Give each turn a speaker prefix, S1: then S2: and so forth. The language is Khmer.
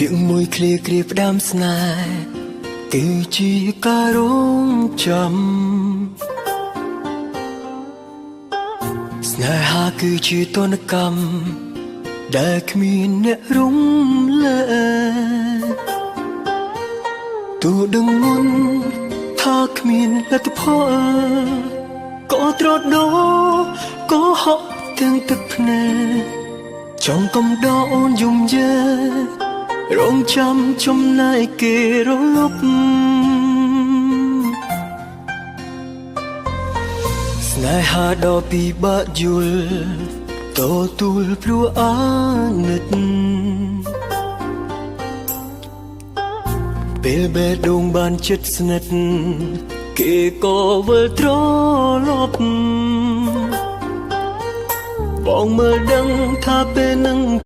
S1: ពាក្យមួយឃ្លាគ្រាផ្ដាំស្នេហ៍គឺជាការរងចាំស្នេហាគឺជាទនកម្មដែលគ្មានអ្នករំលែកទូដឹងមុនថាគ្មានលទ្ធផលក៏ត្រដក៏ហក់ទាំងទឹកភ្នែកចង់កំដរអូនយំយើរងចាំចំណែកគេរលប់ស្នេហាដ៏ពិបាកយល់ទទួលព្រោះអាណិតពេលបេះដូងបានចិត្តស្និទ្ធគេក៏វិលត្រឡប់បងមើលដឹងថាពេលនឹង